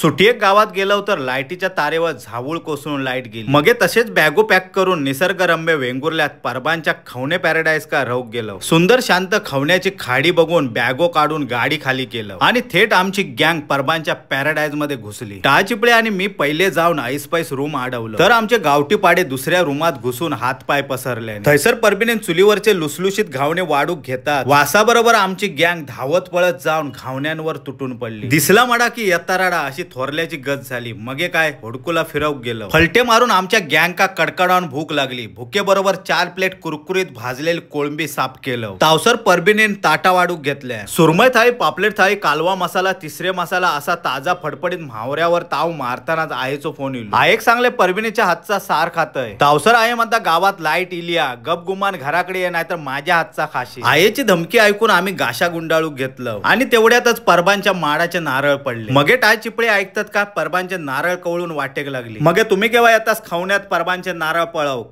सुटयेक गावात गेलो तर लाईटीच्या तारेवर झावूळ कोसळून लाईट गेली. मगे तसेच बॅगो पॅक करून निसर्गरम्य वेंगुर्ल्यात परबांच्या खवणे पॅराडाईज का राहूक गेलो. सुंदर शांत खवण्याची खाडी बघून बॅगो काढून गाडी खाली केलं आणि थेट आमची गँग परबांच्या पॅराडाईज मध्ये घुसली. टाळचिपळे आणि मी पहिले जाऊन ऐसपैस रूम अडवलं तर आमचे गावठी पाडे दुसऱ्या रूमात घुसून हातपाय पसरले. थैसर परबीने चुलीवरचे लुसलुशीत घावणे वाढूक घेतात. वासाबरोबर आमची गँग धावत पळत जाऊन घावण्यांवर तुटून पडली. दिसला मडा की यताराडा अशी थोरल्याची गत झाली. मगे काय होडकुला फिरवूक गेलो. फलटे मारून आमच्या गँगका कडकडावून भूक लागली. भुकेबरोबर 4 प्लेट कुरकुरीत भाजलेली कोळंबी साफ केलं. तावसर परबीने ताटा वाढूक घेतल्या. सुरमई थाळी, पापलेट थाळी, कालवा मसाला, तिसरे मसाला असा ताजा फडफडीत म्हावऱ्यावर ताव मारतानाच आईचो फोन येईल. आयक सांगले परबिनीच्या हातचा सार खातय. तावसर आहे म्हणता गावात लाईट इलिया, गपगुमान घराकडे ये नाहीतर माझ्या हातचा खाशी. आयेची धमकी ऐकून आम्ही गाशा गुंडाळूक घेतलं आणि तेवढ्यातच परबांच्या माडाचे नारळ पडले. मगे टाय चिपळे ऐकतात का परबांचे नारळ कवळून वाटेक लागली. मगे तुम्ही केव्हा येतास खवण्यात परबांचे नारळ पळव.